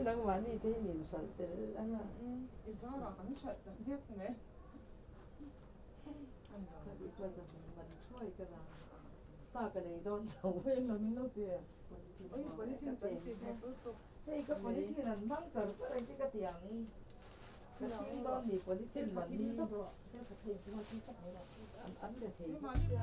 Nangmahni te hi min hralh tel ang a. I zarah kan hralh ta nghek mai. Ka tih chuan zahmawh man thuai ka la. Sa ka lei dawn lo. Eng lo min lo pe. Oi polythene kan ti thei lutuk. Hei ka polythene an hmang char char ang khi ka ti ang. Ka ching dawn ni polythene man hi. An be thei bawk sia.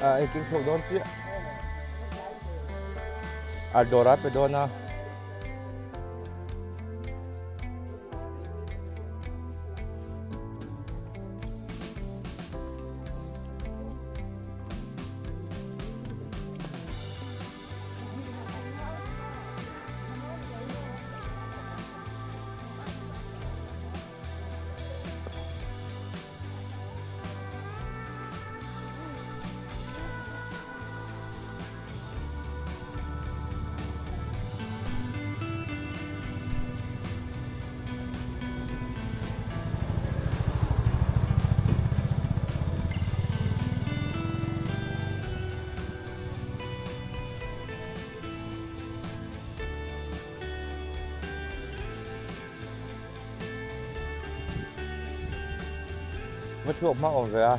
A ei keng chhuak dawn chiah a dawr a pe dawn a. Va chhuak hma awm ve a.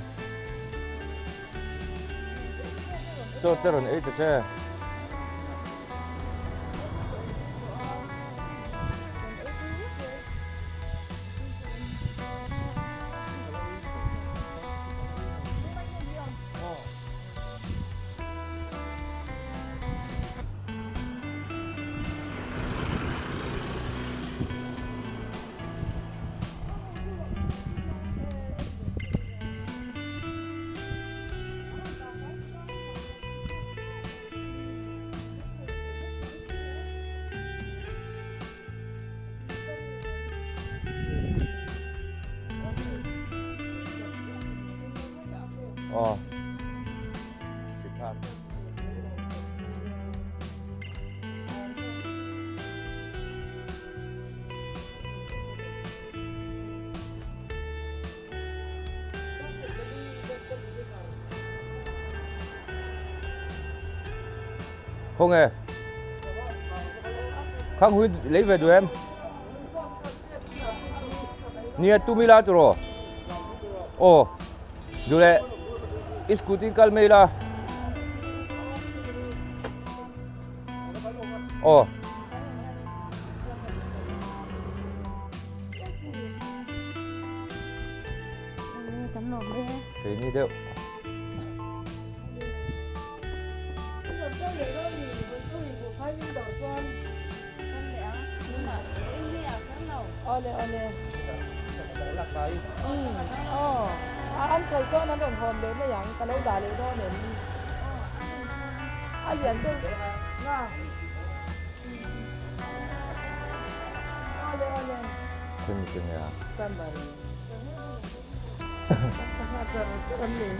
Chaw te rawn ei ta che. Aw. Sikhar. Không nghe. Khang Huy lấy về được em. Nia tu mi la tu ro. Ồ. Dù lệ. Scooty kal mai la. Ồ. Kei ni deuh. Awle awle. Aw an kal chuan an rawn hawn leh mai ang ka lo dah leh dawn em a lian deuh nga awle awle. Khawi mi te nge a? Cranberry. Sangha char char an nei.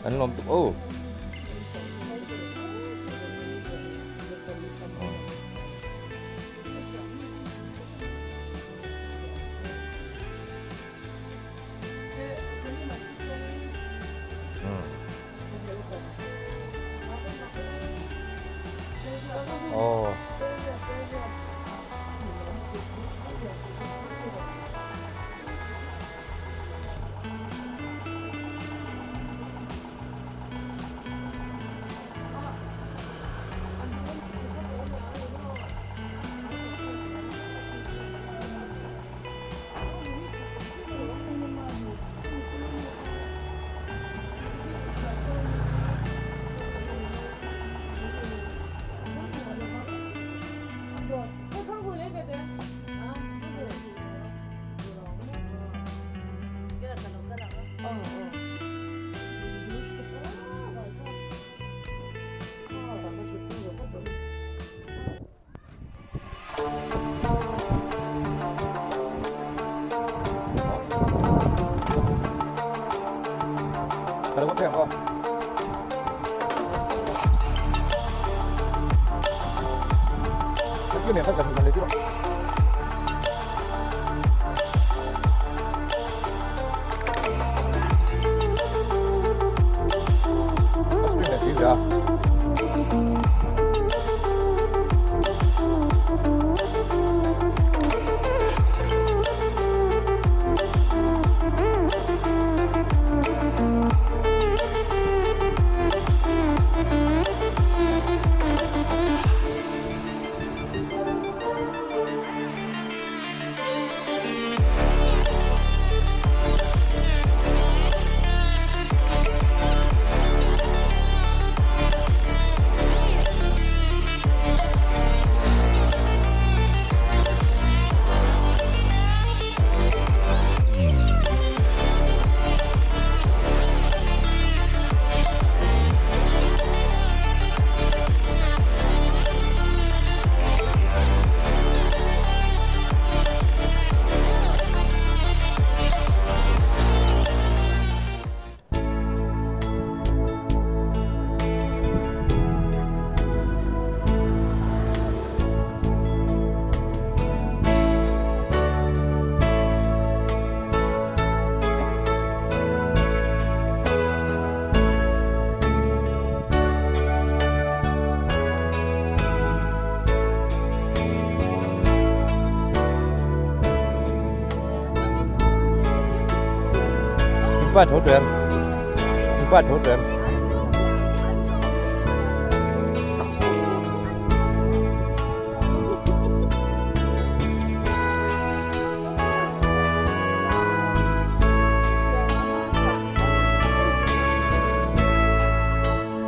An lawm tuk o. Aw. Ka lo va pheng aw. Ka ti khat kan le ti rawh. A screen a ti a. Pa tho tuem. Pa tho tuem.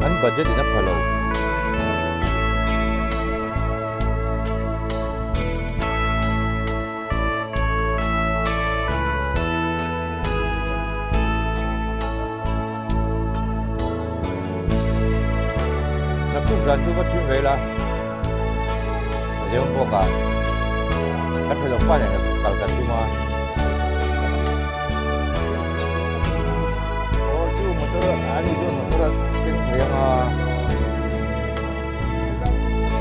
An budget in a pha lo. Naktuk zan chu ka chhim ve la. Zeu bawk a, ka thei lo pa nen kal kan tum a. Aw chu motor a ni chu motor a keng thei ang a.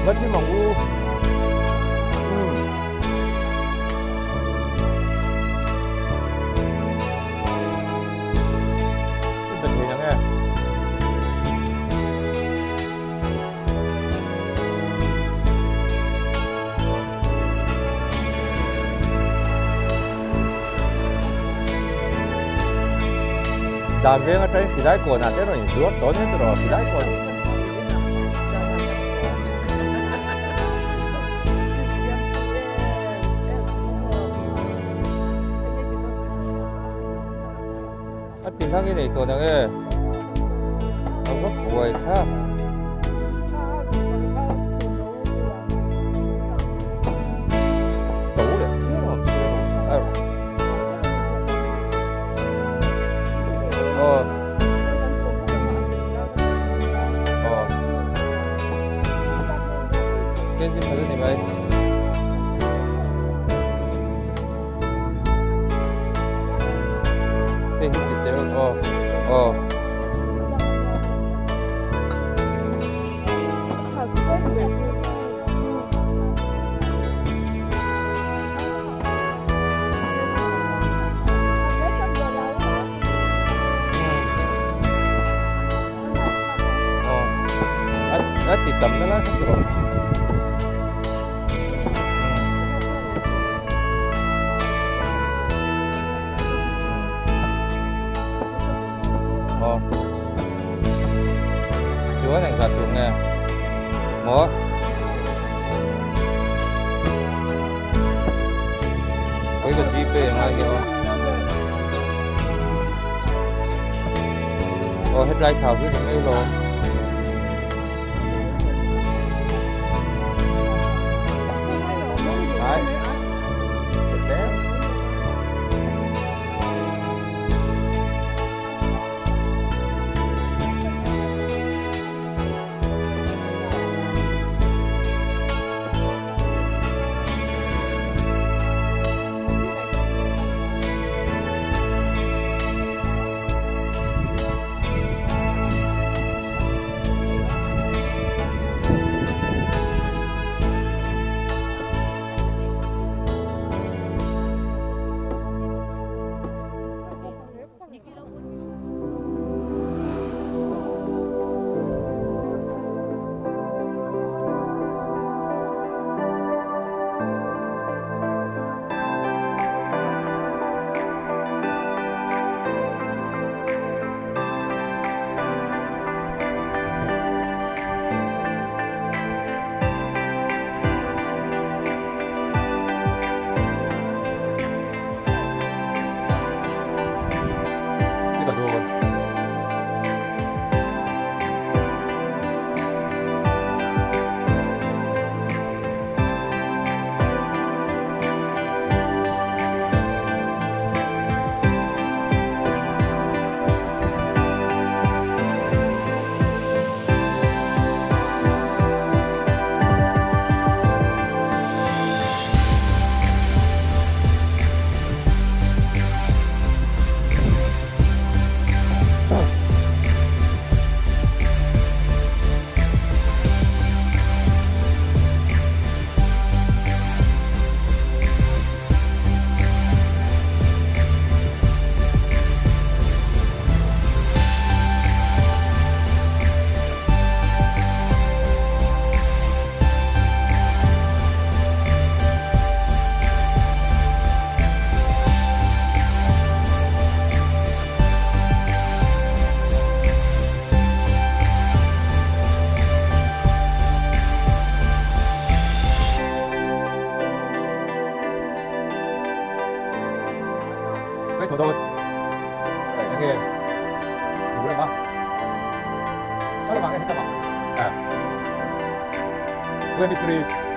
Va chhim ang u. Umm. I pe thei nang e. Dan veng atangin silai kawnah te rawn inzuar tawh nia tiraw silai kawn. A ti hlang i nei tawh nang e. A va buai thlak. To leh viau ang chu a rawh. Aw. Aw. Kg khat a ni mai. Hei hi ti tel aw aw. A ti tam na lai kha rawh. Aw. Chuan engzah tur nge? Maw? Khawi ka gpay a ngai nia aw. Aw hetlai thau hi ni mai lo. Ai. Tete. Cái thủ đô cái đúng không? Sao mà cái hết à? 23.